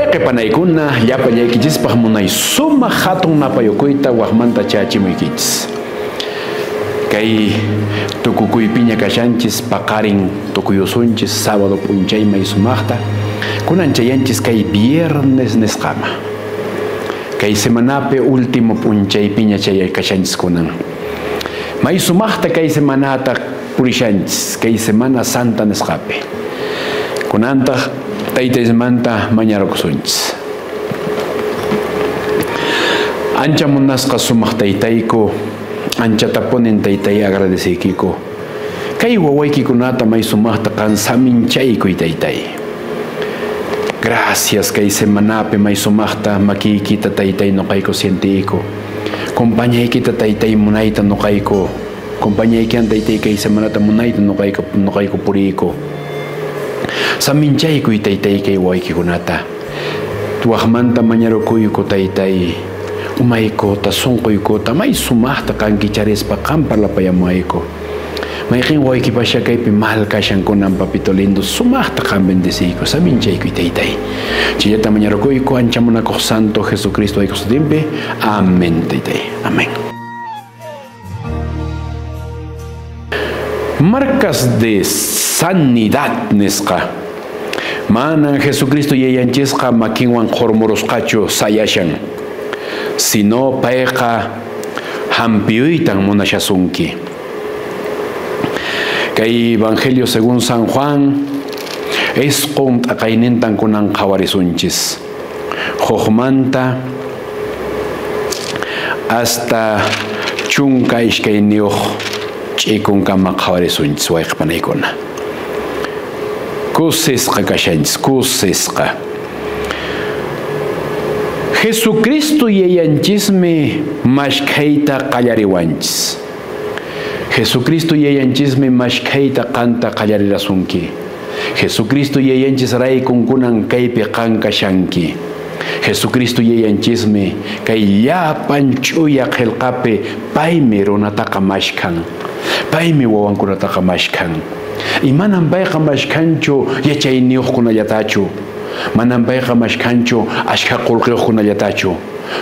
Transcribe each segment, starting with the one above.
Wayqipanaykuna llapallaykichispaq munay sumaq hatun napayukuyta waqmanta chachimuykichis. Kay tukukuypiña kashanchis paqarin tukuyusunchis sábado p'unchaymay sumaqta kunan chayanchis kay viernes nisqama. Kay semanapi último p'unchaypiña chay kashanchis kunan. May sumaqta kay semanata purishanchis kay semana santa nisqapi. Kunantaq taytaysmanta mañarukusunchis. Ancha munasqa sumaq taytayku, anchatapunin taytay agradeciykiku. Kay wawaykikunata may sumaqta qan saminchaykuy taytay. Gracias kay semanapi may sumaqta makiykita taytay nuqayku sientiyku. Compañaykita taytay munayta nuqayku. Compañaykian taytay kay semanata munayta nuqayku puriyku. Saminchaykuy taytay kay wawaykikunata. Waqmanta mañarukuyku taytay. Umaykota, sunquykota, may sumaqta qankicharispa qan parlapayamuayku. Mayqin wawaykipasha kaypi mal kashan kunan papito lindo, sumaqta qan bendeciyku, saminchaykuy taytay. Chayllata mañarukuyku ancha munakuq santo Jesucristo ayku sutinpi. Amén taytay. Amén. Marcas de sanidad nisqa. Manan Jesucristo yayanchisqa makinwan qhurmurusqachu sayashan. Sino payqa hampiyuytan munashasunki. Kay Evangelio según San Juan isqun t'aqaynintan kunan qhawarisunchis. Hukmanta hasta 12 ch'ikunkama qhawarisunchis wayqipanaykuna. Kusisqa kashanchis, kusisqa. Jesucristo yayanchismi mashkhayta qallariwanchis. Jesucristo yayanchismi mashkhayta qanta qallarirasunki. Jesucristo yayanchis raykun kunan kaypi qan kashanki. Jesucristo yayanchismi kay llapan ch'uya qillqapi paymi runataqa mashkhan. Paymi wawankunataqa mashkhan. Y manan payqa mashkhanchu yachayniyuqkunallatachu. Manan payqa mashkhanchu ashkha qullqiyuqkunallatachu.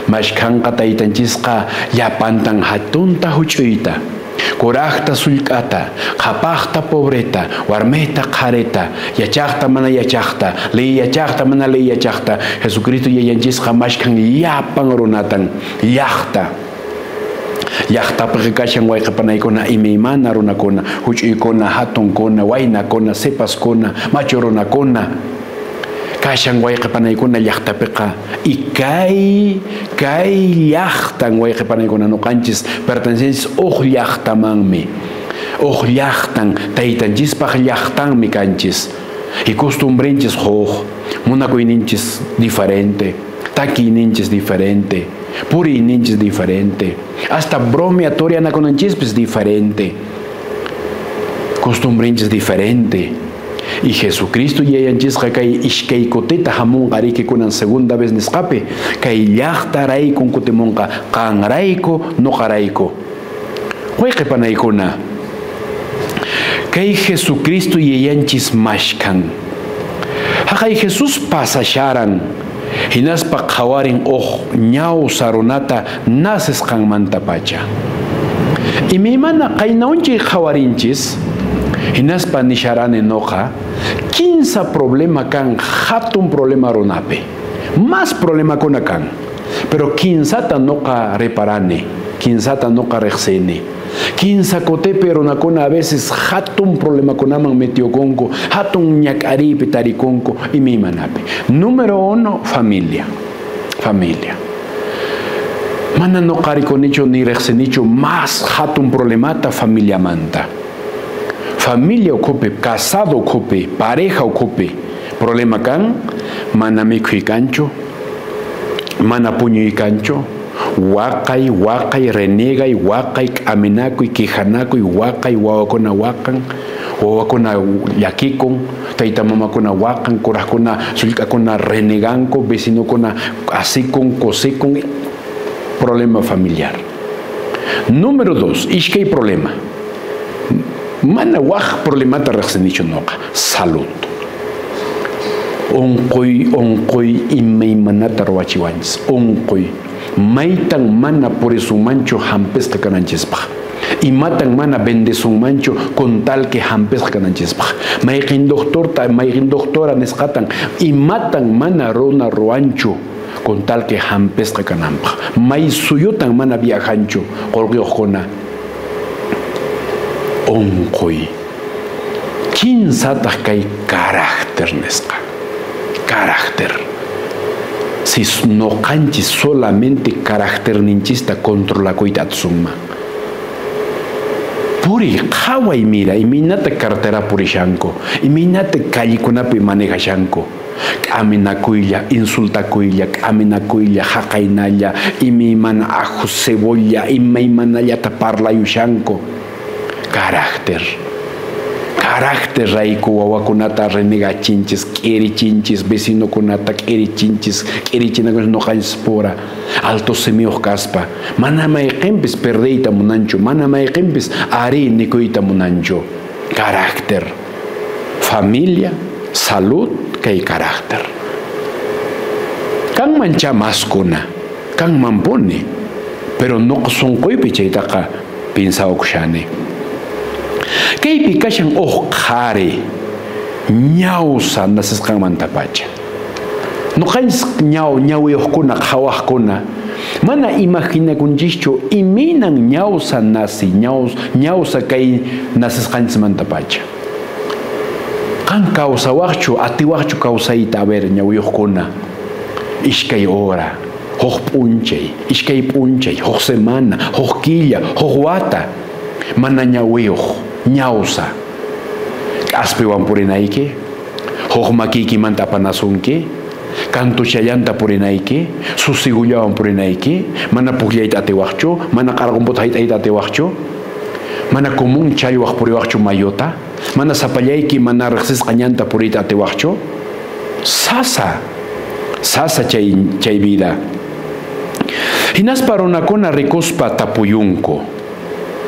Mashkhanqa taytanchisqa llapantan hatunta huch'uyta, kuraqta sullk'ata, qhapaqta pobreta, warmita qharita, yachaqta mana yachaqta, liy yachaqta mana liy yachaqta. Jesucristo yayanchisqa mashkhan llapan runatan, llaqta. Llaqtapiqa kashan wayqipanaykuna imaymana runakuna, huch'uykuna, hatunkuna, waynakuna, sipaskuna, machu runakuna. Kashan wayqipanaykuna llaqtapiqa. Y kay llaqtan wayqipanaykuna nuqanchis pertencenchis uq llaqtamanmi. Uq llaqtan taytanchispaq llaqtanmi kanchis. Y costumbrenchis huk, munakuyninchis diferente, takiyninchis diferente, puriyninchis diferente, hasta bromeatorianakunanchispis diferente, costumbrenchis diferente. Y Jesucristo yayanchisqa kay ishkay kutita hamunqa riki kunan segunda vez nisqapi kay llaqtaraykun kutimunqa qanrayku nuqarayku. Wayqipanaykuna kay Jesucristo yayanchis mashkan. Haqay Jesús pasasharan hinaspa qhawarin uq ñawsa runata nasisqanmantapacha. Imaymana qaynaunchik qhawarinchis hinaspa nisharani noqa 15 problema kan hatun problema runapi. Más problema kuna kan. Pero 15 noqa reparani, 15 noqa riqsini. 15 kutipi runakuna a veces hatun problema kunaman metiokunku, hatun ñak'aripi tarikunku imaymanapi. Número 1, familia. Familia. Mana noqa rikunichu ni riqsinichu más hatun problemata familiamanta. Familia ukhupi, casado ukhupi, pareja ukhupi, problema kan, mana mikhuy kanchu, mana puñuy kanchu, waqay, waqay, renegay, waqay, k'aminakuy, quijanakuy, waqay, wawakuna waqan, wawakuna llakikun, tayta mamakuna waqan, kuraqkuna, sullk'akuna reneganku, vecinokuna asikun, kusikun, problema familiar. Número 2, ishkay problema. Mana waq problemata riqsinichu nuqa, salud. Unquy, unquy imaymanata ruwachiwanchis. Unquy. Maytan mana purisunmanchu hampisqa kananchispaq. Imatan mana vendesunmanchu con tal que hampisqa kananchispaq. Mayqin doctorta, mayqin doctora nisqatan imatan mana runa ruwanchu con tal que hampisqa kananpaq. May suyutan mana viajanchu qullqiyuqkuna. Unquy. Kinsataq kay carácter nisqa. Carácter. Si noqanchis solamente caracterninchista controlakuyta atisunman. Puri, qhaway mira, imaynata carretera purishanku, imaynata callekunapi manejashanku. K'aminakuylla, insultakuylla, k'aminakuylla, haqaynalla, imaymana ajo, cebolla, imaymanallata parlayushanku. Carácter. Carácter rayku wawakunata renegachinchis, k'irichinchis, vecinokunata k'irichinchis, k'irichinakunchis noqanchis pura, alto simiyuq kaspa. Mana mayqinpis perdeyta munanchu, mana mayqinpis ari nikuyta munanchu. Carácter. Familia, salud, kay carácter. Kanman chamaskuna, kanmanpuni, pero noqa sunquypi chaytaqa pinsawkushani. Kaypi kashan uq qhari ñawsa nasisqanmantapacha. Noqanchis ñawiyuqkuna qhawaqkuna mana imaginakunchischu imaynan ñawsa nasi, ñawsa kay nasisqanchismantapacha. Qan kawsawaqchu, atiwaqchu kawsayta, a ver, ñawiyuqkuna, iskay hora, huk p'unchay, iskay p'unchay, huk semana, huk killa, huk wata, mana ñawiyuq. Ñawsa. K'aspiwan purinayki, huk makiykimanta apanasunki, kantuchallanta purinayki, susigullawan purinayki, mana pukllayta atiwaqchu, mana qarqunputa hayt'ayta atiwaqchu, mana común challwaq puriwaqchu mayuta, mana sapallayki mana riqsisqa ñanta puriyta atiwaqchu. Sasa, sasa chay vida. Hinaspa runakuna rikuspa tapuyunku,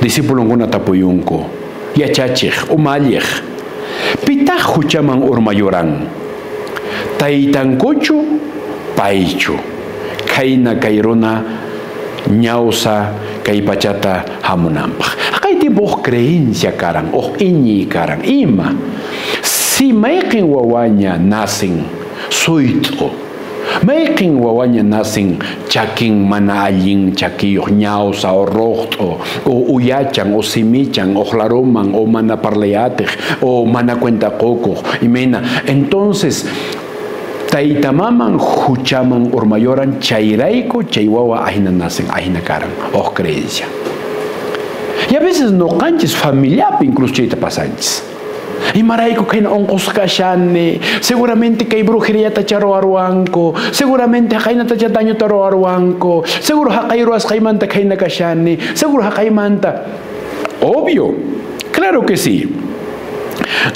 discipulunkuna tapuyunku. Yachachiq, umalliq, pitaq huchaman urmayuran, taytankuchu, paychu, khayna kay runa ñawsa kay pachata hamunanpaq. Haqay tiempo uq creencia karan, uq iñiy karan, ima. Si mayqin wawaña nacen suyt'u, mayqin wawaña nacen chakin mana allin chakiyuq, ñawsa o roqt'u, o uyachan, o simichan, o laruman, o mana parlayatiq, o mana cuenta qukuq, imayna. Entonces, taytamaman huchaman urmayoran chayrayku chay wawa ahina nacen, ahina karan, uq creencia. Y a veces noqanchis familiapi incluso chayta pasanchis. Imarayku kayna unqusqa kashani, seguramente kay brujeriata ruwaruwanku, seguramente haqaynata dañota ruwaruwanku, seguro haqay ruwasqaymanta kayna kashani, seguro haqaymanta. Obvio, claro que sí.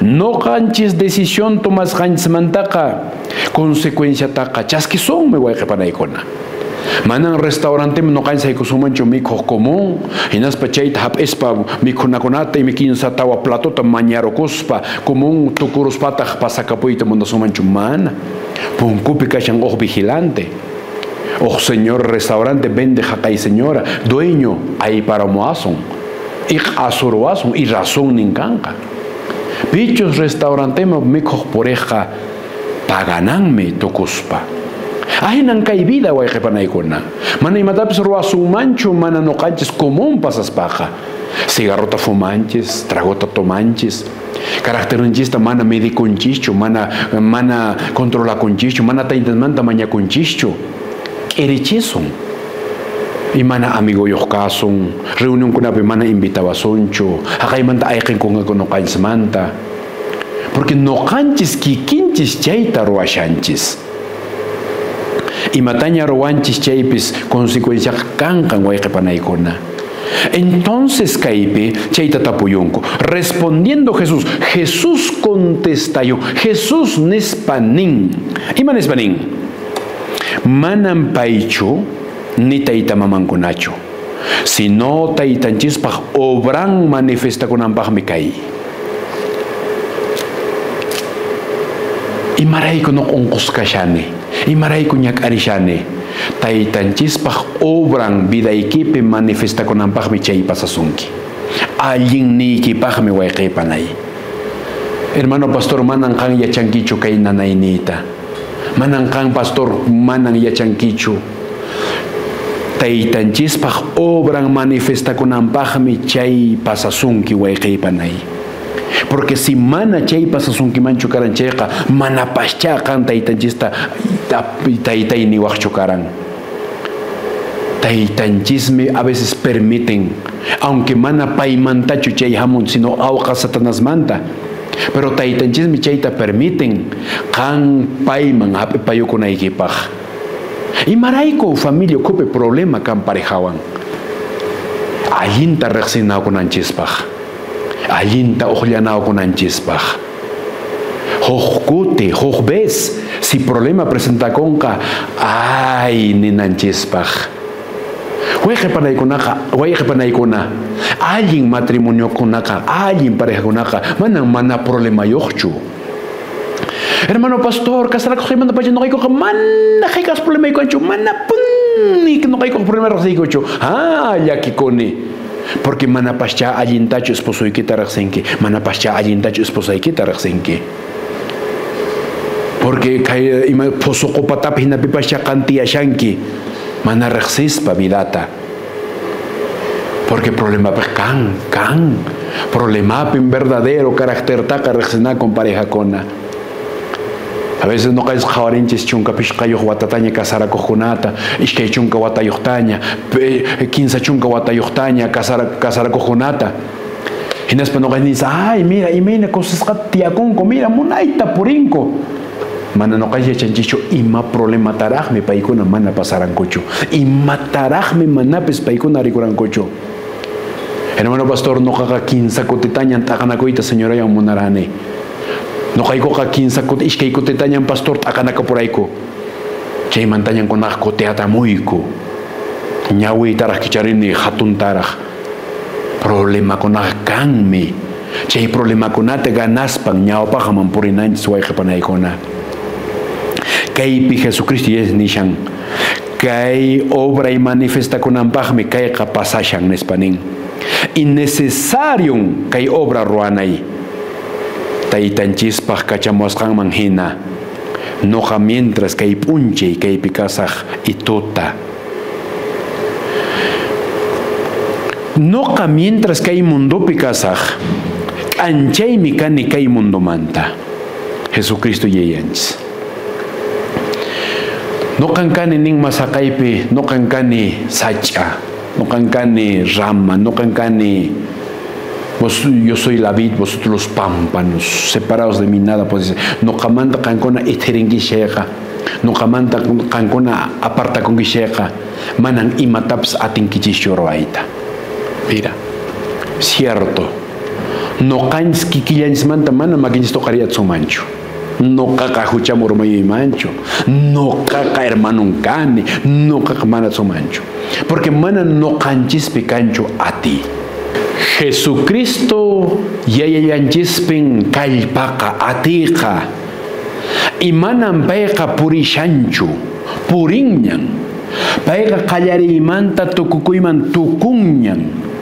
Noqanchis decisión tomasqanchismantaqa consecuenciataqa chaskisunmi wayqipanaykuna. Manan restaurante noqanchis haykusunmanchu mikhuq común, hinaspa chayta hap'ispa mikhunakunata imi kinsa tawa platota mañarukuspa común tukuruspataq pasakapuyta munasunmanchu, mana. Punkupi kashan uq vigilante. Uq señor restaurante vende haqay señora, dueño ayparamuwasun, y q'asuruwasun, y razón kanqa. Pichus restauranteman mikhuq puriqqa pagananmi tukuspa. Ahinan kay vida wayqipanaykuna. Mana imatapis ruwasunmanchu mana noqanchis común pasaspaqa. Cigarrota fumanchis, tragota tomanchis, caracterninchista mana medikunchischu, mana controlakunchischu, mana taytanmanta mañakunchischu. K'irichisun. Y mana amigoyuq kasun, reunionkunapi mana invitawasunchu, haqaymanta ayqinkunqaku noqanchismanta. Porque noqanchis kikinchis chayta ruwashanchis. Imataña ruwanchis chaypis consecuenciaqa kanqan wayqipanaykuna. Entonces kaypi chayta tapuyunku. Respondiendo Jesús, Jesús contestayo, Jesús nispa nin. Ima nispa nin? Manam paychu ni tayta mamankunachu, sino taytanchispaq obran manifestakunanpaqmi kay. Imarayku nuqa unqusqashani, imarayku ñak'arishani. Taytanchispaq obran vidaykipi manifestakunanpaqmi chay pasasunki. Allinniykipaqmi wayqiypanay. Hermano pastor, manan qan yachankichu kay nanayniyta. Manan qan pastor, manan yachankichu. Taytanchispaq obran manifestakunanpaqmi chay pasasunki wayqiypanay. Porque si mana chay pasasunkimanchu karan chayqa, manapascha qan taytanchista taytay niwaqchu karan. Taytanchismi a veces permiten, aunque mana paymantachu chay hamun, sino awqa Satanasmanta. Pero taytanchismi chayta permiten, qan payman hap'ipayukunaykipaq. Imarayku familia ukhupi problema kan parejawan. Allinta riqsinakunanchispaq. Allinta uqllanakunanchispaq. Huk kuti, huk vez, si problema presentakunqa, ay ninanchispaq. Wayqipanaykuna, allin matrimoniokunaqa, allin parejakunaqa, manan mana problemayuqchu. Hermano pastor, kasarakuqmanta pacha nuqaykuqa mana hayk'as problemaykuanchu, mana puni nuqaykuqa problema riqsiykuchu. Ah, llakikuni. Porque manapascha allintachu esposoykita riqsinki, manapascha allintachu esposaykita riqsinki. Porque kay ima phosuqupatapi hinapipascha qan tiyashanki, mana riqsispa vidata. Porque problemapi kan problemapi verdadero carácter taqa riqsinakun parejakuna. A veces nuqanchis qhawarinchis chunka pishqayuq watataña kasarakuqkunata, iskay chunka watayuqtaña, kinsa chunka watayuqtaña kasarakuqkunata. Hinaspa nuqanchis ay, mira, imayna kusisqata tiyakunku, mira, munayta purinku. Mana nuqanchis yachanchischu ima problemataraqmi paykuna mana pasarankuchu, imataraqmi manapis paykuna rikurankuchu. Hermano pastor, nuqaqa kinsa kutitañan t'aqanakuyta señorayan munarani. Nuqaykuqa kinsa kuti, iskay kutitañan pastor t'aqanakapurayku. Chaymantañan kunaq kutiatamuyku. Ñawiytaraq kicharini hatuntaraq. Problemakunaqa kanmi. Chay problemakunata ganaspan ñawpaqman purinanchis wayqipanaykuna. Kaypi Jesucristo yes nishan. Kay obra y manifestakunanpaqmi kayqa pasashan nispa nin. Innecesarion kay obra ruwanay. Taytanchispaq kachamuwasqanman hina. Nuqa mientras kay p'unchay kaypi kasaq y tuta. Nuqa mientras kay mundopi kasaq, k'anchaymi kani kay mundomanta. Jesucristo yayanchis. Nuqan kani nin masaqaypi, nuqan kani sach'a, nuqan kani rama, nuqan kani yo soy la vid, vosotros los pámpanos, separados de mí nada podéis. Nuqamanta qankuna ithirinkichayqa, nuqamanta qankuna apartakunkichayqa, manan imatapas atinkichischu ruwayta. Mira, cierto, nuqanchis kikillanchismanta mana makinchis tuqariyatsunmanchu. Nuqaqa huchamu urmayuymanchu, nuqaqa hermanon kani, nuqaqa mana tsumanchu. Porque mana nuqanchispi kanchu ati. Jesucristo yayallanchispin kallpaqa atiqa. Imanan payqa purishanchu, purinñan. Payqa qallariymanta tukukuyman tukunñan.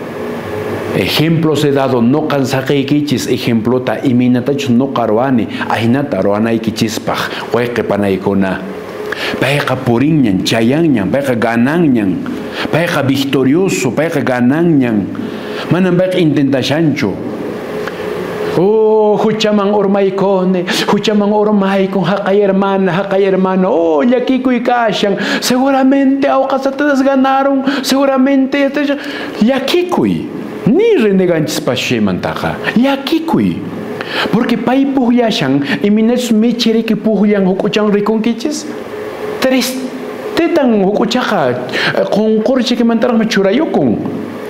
Ejemplos he dado, nuqan saqaykichis ejemplota imaynatachus nuqa ruwani, ahinata ruwanaykichispaq wayqipanaykuna. Payqa purinñan, chayanñan, payqa gananñan, payqa victorioso, payqa gananñan. Manan payqa intentashanchu. Oh, huchaman urmaykuni, huchaman urmaykun, haqay hermana, haqay hermano. Oh, llakikuy kashan. Seguramente awqa Satanás ganaron, seguramente llakikuy. Ni reneganchispas chaymantaqa. Llakikuy. Porque pay puqllashan, imaynachus michiriki puqllan huk'uchan rikunkichis. Tristetan huk'uchaqa qunqurchikimantaraqmi churayukun.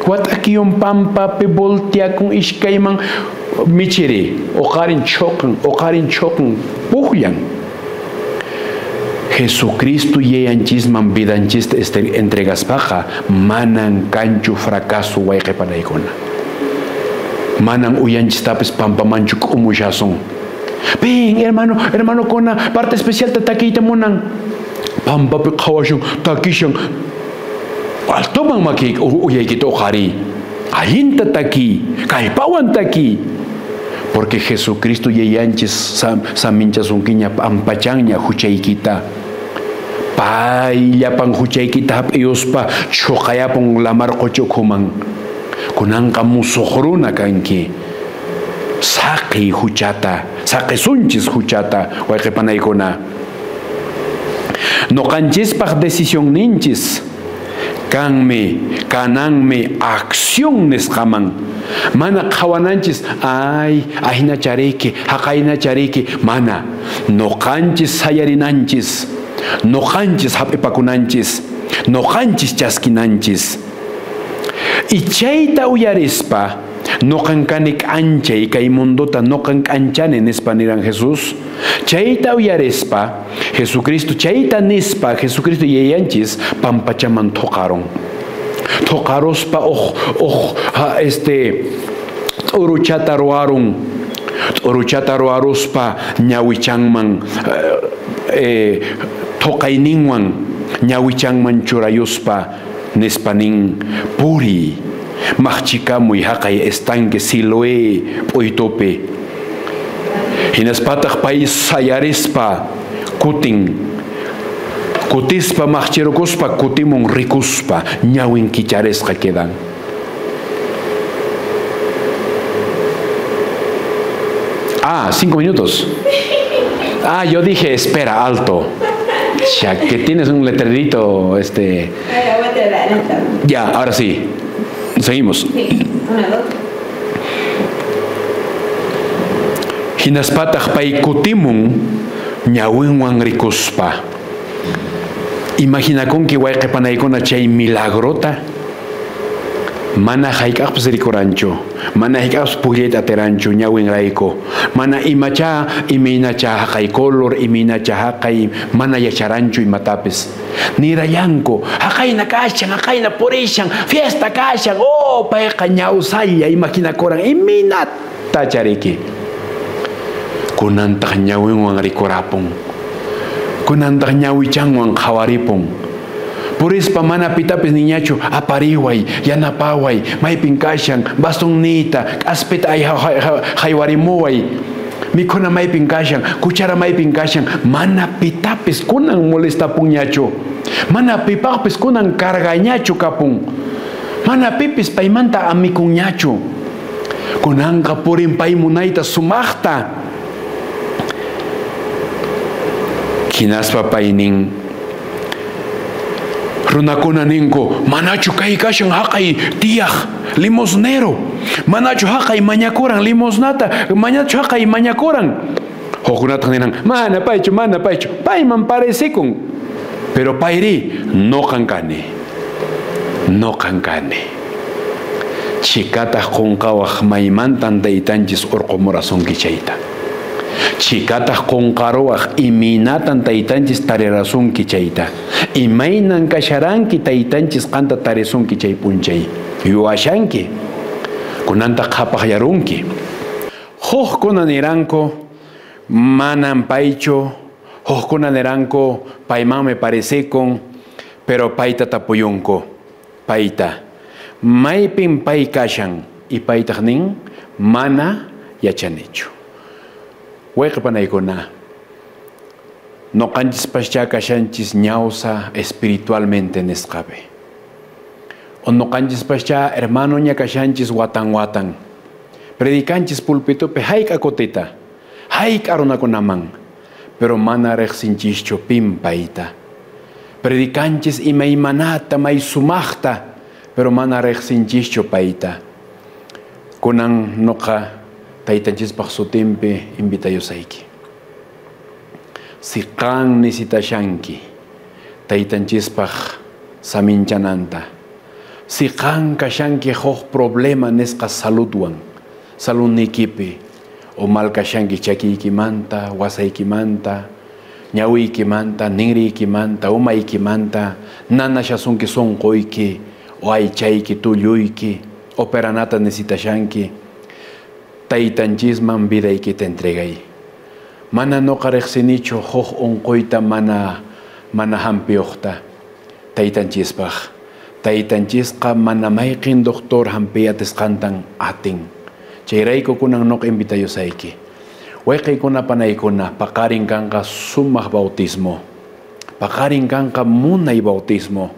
Wat'akiyun pampapi volteakun iskayman michiri, uqarin choqan, puqllan. Jesucristo yayanchisman vidanchista entregaspaqa manan kanchu fracaso wayqipanaykuna. Manan uyanchistapis pampamanchu k'umushasun. Ven, hermano, hermanokuna, parte especialta takiyta munan. Pampapi qhawashun, takishan. Altoman maki uyaykita uqhariy. Allinta takiy, kallpawan takiy. Porque Jesucristo yayanchis saminchasunkiña pampachanña huchaykita. Pay llapan huchaykita hap'iyuspa chuqayapun lamar qucha ukhuman. Kunanqa musuq runa kanki. Saqiy huchata, saqisunchis huchata, wayqipanaykuna. Noqanchispaq decisionninchis kanmi, kananmi acción nisqaman. Mana qhawananchis, ay, ahina chariki, haqayna chariki, mana. Noqanchis sayarinanchis, noqanchis hap'ipakunanchis, noqanchis chaskinanchis. Y chayta uyarispa, noqan kani k'anchay kay mundota noqan k'anchani nispa niran Jesús. Chayta uyarispa, Jesucristo chayta nispa, Jesucristo yayanchis pampachaman thuqarun. Thuqaruspa t'uruchata ruwarun. T'uruchata ruwaruspa ñawichanman thuqayninwan ñawichanman churayuspa nispa nin puriy. Maqchikamuy haqay estanque Siloé p'uytupi. Hinaspataq pay sayarispa kutin. Kutispa maqchirukuspa kutimun rikuspa ñawin kicharisqa quedan. Ah, 5 minutos. Ah, yo dije, espera, alto. Ya que tienes un letrerito, Ya, ahora sí. Seguimos. Sí, 1, 2. Hinaspataq pay kutimun ñawinwan rikuspa. Imaginakunki wayqipanaykuna chay milagrota. Mana hayk'aqpas rikuranchu, mana hayk'aqpas pukllayta atiranchu ñawinrayku, mana imacha imaynacha haqay color, imaynacha haqay, mana yacharanchu imatapis. Nirallanku, haqayna kashan, haqayna purishan, fiesta kashan, oh, payqa ñawsalla imaginakuran, imaynata chariki. Kunantaq ñawinwan rikurapun, kunantaq ñawichanwan qhawaripun. Purispa mana pitapis niñachu, apariway, yanapaway, maypin kashan, bastunniyta, k'aspita haywarimuway, mikhuna maypin kashan, cuchara maypin kashan, mana pitapis kunan molestapunñachu, mana pipaqpis kunan cargañachu kapun, mana pipis paymanta amikunñachu, kunanqa purin pay munayta sumaqta. Hinaspa paynin runakuna ninku, manachu kay kashan haqay tiyaq limosnero, manachu haqay mañakuran limosnata, manachu haqay mañakuran. Hukkunataq niran, mana paychu, mana paychu, payman parecikun. Pero payri, noqan kani, noqan kani. Chikataq qunqawaq maymantan taytanchis urqumurasunki chayta. Chikataq qunqaruwaq imaynatan taytanchis tarirasunki chayta. Imaynan kasharanki taytanchis qanta tarisunki chay p'unchay. Yuwashanki. Kunanta qhapaqyarunki. Hukkuna niranku manan paychu, hukkuna niranku paymanmi parecikun, pero payta tapuyunku. Payta. Maypin pay kashan y paytaq nin mana yachanichu. Wayqipanaykuna, noqanchispascha kashanchis ñawsa espiritualmente nisqapi. O noqanchispascha hermanoña kashanchis watan watan. Predicanchis pulpitupi hayk'a kutita, hayk'a runakunaman, pero mana riqsinchischu pin payta. Predicanchis imaymanata may sumaqta, pero mana riqsinchischu payta. Kunan noqa taytanchispaq sutinpi invitayusayki. Si qan necesitashanki taytanchispaq saminchananta, si qan kashanki huk problema nisqa saludwan, saludniykipi, o mal kashanki chakiykimanta, wasaykimanta, ñawiykimanta, ninriykimanta, umaykimanta, nanashasunki sunquyki, o aychayki, tulluyki, operanata necesitashanki, taytanchisman vidaykita entregay. Mana noqa riqsinichu huk unquyta mana hampiyuqta taytanchispaq. Taytanchisqa mana mayqin doctor hampiy atisqantan atin. Chayrayku kunan noqa invitayusayki. Wayqiykuna panaykuna paqarin kanqa sumaq bautismo. Paqarin kanqa munay bautismo.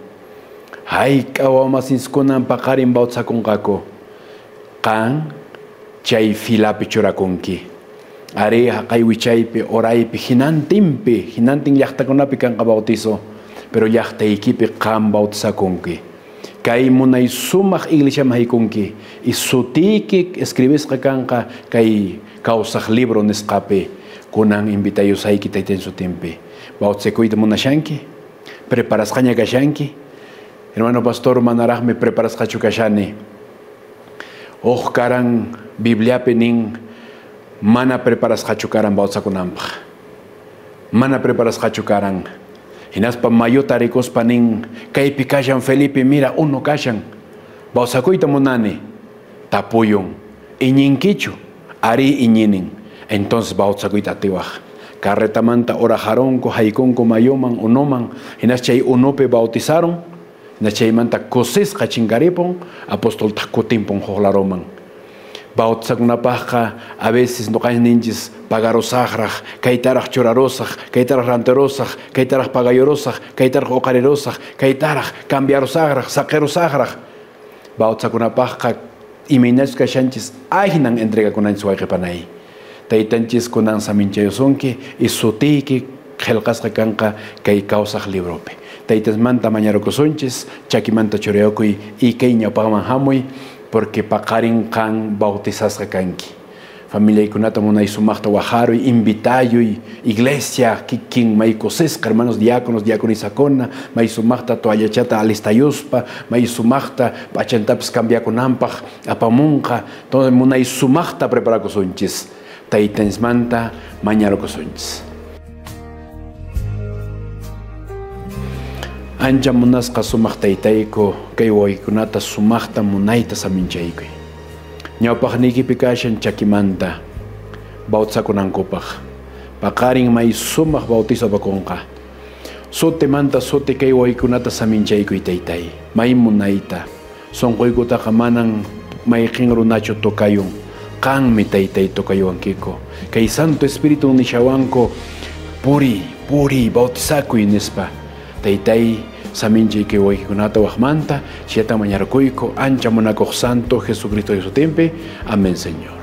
Hayk'a wawamasinkunan paqarin bautizakunqaku. Qan chay filapi churakunki. Ari haqay wichaypi, oraypi, hinantinpi, hinantin llaqtakunapi kanqa bautizo, pero llaqtaykipi qan bautizakunki. Kay munay sumaq iglesiaman haykunki y sutiyki escribisqa kanqa kay kawsaq libro nisqapi. Kunan invitayusayki taytan sutinpi. Bautizakuyta munashanki? Preparasqaña kashanki? Hermano pastor, manaraqmi preparasqachu kashani. Huk karan Bibliapi nin mana preparasqachu karan bautizakunanpaq. Mana preparasqachu karan. Hinaspa mayuta rikuspa nin kaypi kashan Felipe, mira uno kashan. Bautizakuyta munani. Tapuyun. Iñinkichu? Ari iñinin. Entonces bautizakuyta atiwaq. Carretamanta orajaronku, haykunku mayuman, unuman. Hinas chay unupi bautizaron. Hinas chaymanta kusisqa chinkaripun, apostoltaq kutimpun huk laruman. Bautizakunapaqqa a veces noqanchis pagarusaqraq, kaytaraq churarusaq, kaytaraq rantirusaq, kaytaraq pagayurusaq, kaytaraq uqarirusaq, kaytaraq cambiarusaqraq, saqirusaqraq. Bautizakunapaqqa imaynachus kashanchis aynan entregakunanchis wayqipanay. Taytanchis kunan saminchayusunki y sutiyki qillqasqa kanqa kay kawsaq libropi. Taytasmanta mañarukusunchis, chakimanta churayakuy y kay ñawpaqman hamuy, porque paqarin qan bautizasqa kanki. Familiaykunata munay sumaqta wajaruy, invitayuy, iglesia, kikin may kusisqa, hermanos diáconos, diaconisakuna, may sumaqta toallachata alistayuspa, may sumaqta p'achantapis cambiakunanpaq apamunqa. Entonces munay sumaqta preparakusunchis. Taytanchismanta mañarukusunchis. Ancha munasqa sumaq taytayku, kay wawaykunata sumaqta munayta saminchaykuy. Ñawpaqniykipi kashan chakimanta bautizakunankupaq. Paqarin may sumaq bautizo apakunqa. Sutimanta suti kay wawaykunata saminchaykuy taytay. May munayta. Sunquykutaqa manan mayqin runachu tocayun. Qanmi taytay tocayuwankiku. Kay Santo Espíritu nishawanku puri, puri, bautizakuy nispa. Taytay saminchay kay wawaykikunata waqmanta, chayta mañarkuyku, ancha munakuq Santo Jesucristo sutinpi. Amén, Señor.